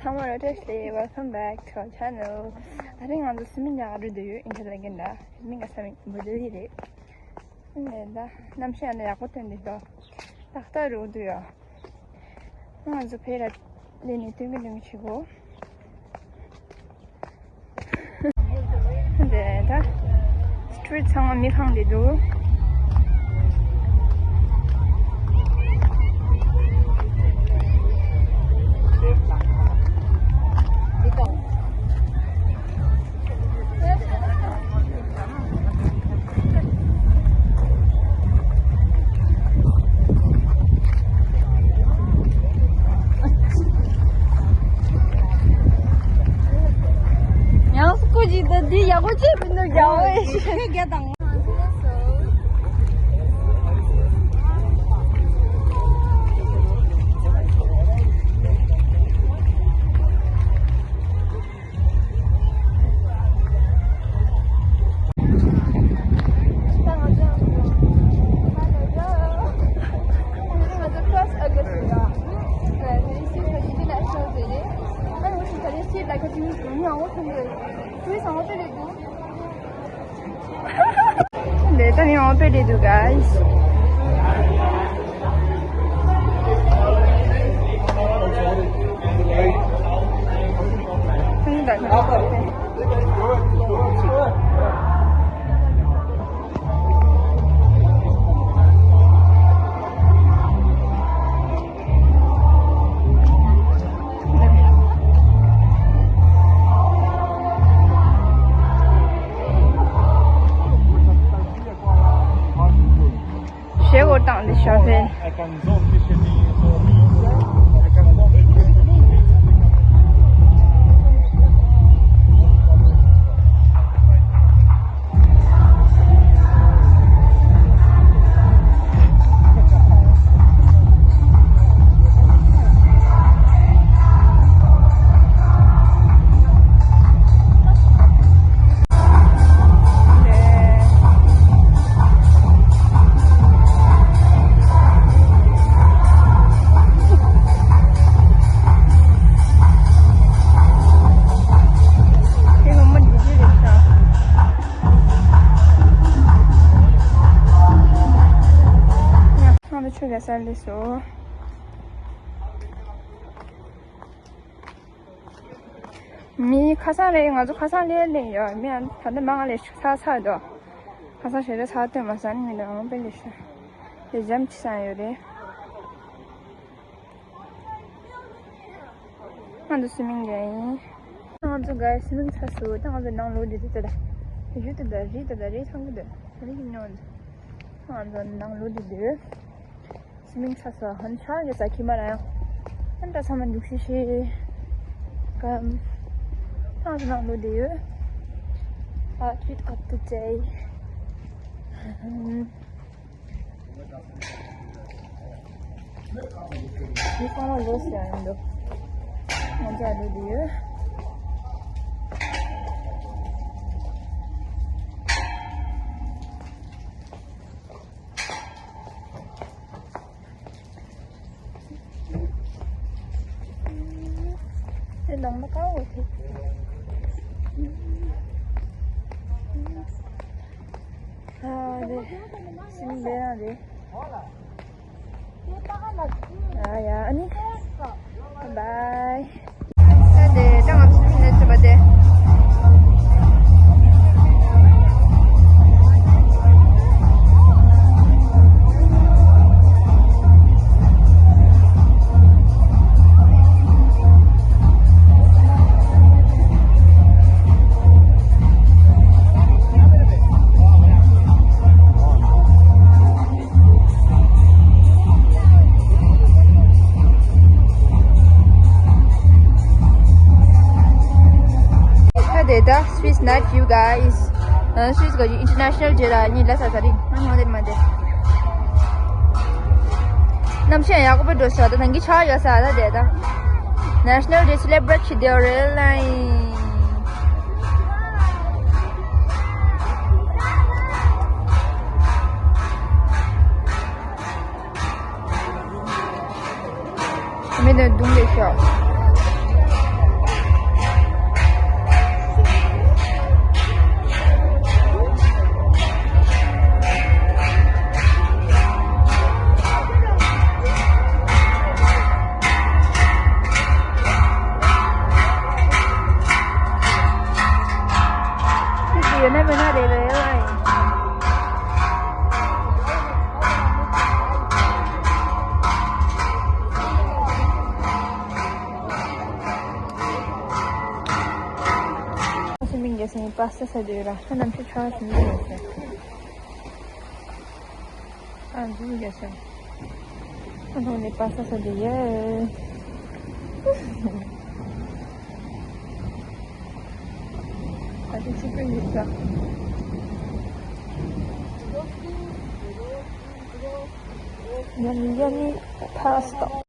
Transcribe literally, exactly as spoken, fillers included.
ཚང་མ་ལ་བཀྲ་ཤིས་བདེ་ལེགས། Welcome back to our channel. ད་རིང་ང་ཚོ་སུ་མི་ཉག་རུ་འདུག་ཡོད། ཨིན་ཊར་ལེ་གན་ད་མི་ང་ས་མི་འབུ་དུ་ཡི་རེད། ཨ་ནི་ད་གནམ་གཤིས་ཡང་ད་ཡག་པོ་ཐོན་འདུག་ད། ཏག་ཏག་རུ་འདུག་ཡོད། ང་ཚོ་ཕེ་ར་ལེ་ནི་ཐུང་གི་ཐུང་གི་བྱེད་གོ། འདི་ད་སི་ཊི་རིཊ་ཚང་མ་མི་ཁང་དེ་འདུག། ཡང་སྐུ་མཁྱེན་ད་འདི་ཡག་པོ་བྱས་མི་འདུག་རྒྱལ་བོ་ཡེ་ཤེས། ཁྱེད་རྒྱ་དང་། འདི་ད་ནི་འོང་པེ་རེད་འདུག་guys། ཞེ་བོ་དང་འདི་ཤ་ཕེ། ང་ཚོ་ཆུ་རྒྱག་སར་སླེབས་སོང་། མི་ཁ་སང་ལས་ང་ཚོ་ཁ་སང་ལས་ལས་ཡོད། མི་ད་ནི་མང་ལས་ཚ་ཚ་འདུག་ཁ་སང་ཞེ་དྲག་ཚ་སྟོན་མ་སང་ནི་མི་འདུག་ཨང་པེ་ལས་ཤ་ལས་འཇམ་ཆི་སང་ཡོད་རེད། ང་ཚོ་སི་མིང་རྒྱག་ཡིན། ང་ཚོ་ག་སི་མིང་ཚ་སུ་ད་ང་ཚོ་ནང་ལོག་འདི་དེ་ད་རི་དེ་ད་རི་དེ་ད་རི་ཚང་གི་འདུག་རི་གི་ཉོ་འདུག་ང་ཚོ་ནང་ལོག་འདི་འདུག་སི་མིང་ཚ་སུ་ཧན་ཆ་གི་ས་ཁྱི་མ་ར་ཡང་ཧན་ད་ཚང་མ་འདུག་ཤི་ཤི་གམ། ང་ཚོ་ནང་ལོག་འདི་ཡོད། ཨ་ཁྱི་ཁབ་ཏུ་ཅེ། མི་ཚང་མ་ལོས་ཡང་ཡིན་འདུག་ང་ཚོ་ཨ་ལུ་འདི་ཡོད། དེ་ནང་མ་དཀར་བོ་དེ། ཨ་རེད། སིམ་ལེ་ཡང་རེད། ཨ་ཡ་ཨ་ནི། བཱའི། ད་དེ་ད་ང་ཚོ་ནས་ཚུད་པ་དེ། ད་དེ་ད་Swiss night view, guys. ཨ། Swiss གི་international ཇེ་ར་ཉི་ལ་ས་ས་རིང་ང་ངོ་དེ་མ་དེ། གནམ་གཤིས་ཡག་པོ་འགྲོ་ས་ད་ནང་གི་ཆ་ཡོད་ས་ད་དེ་ད། National Day celebrate བྱེད་དེ་རེད་ལ་ཡིན། མི་དེ་རྡུང་ལས་ཤོག་པ་ས་ས་དེ་ར་ཧ་ནམ་ཕྱི་ཆ་བ་ཞིག་འདི་ཡོད་ཟེར། ཨ་འདི་ཡོད་ཟེར། ཨ་ནང་ནས་པ་ས་ས་དེ་ཡོད། ད་དེ་ཆུ་པོ་ཡོད་ཟེར། Yummy, yummy pasta.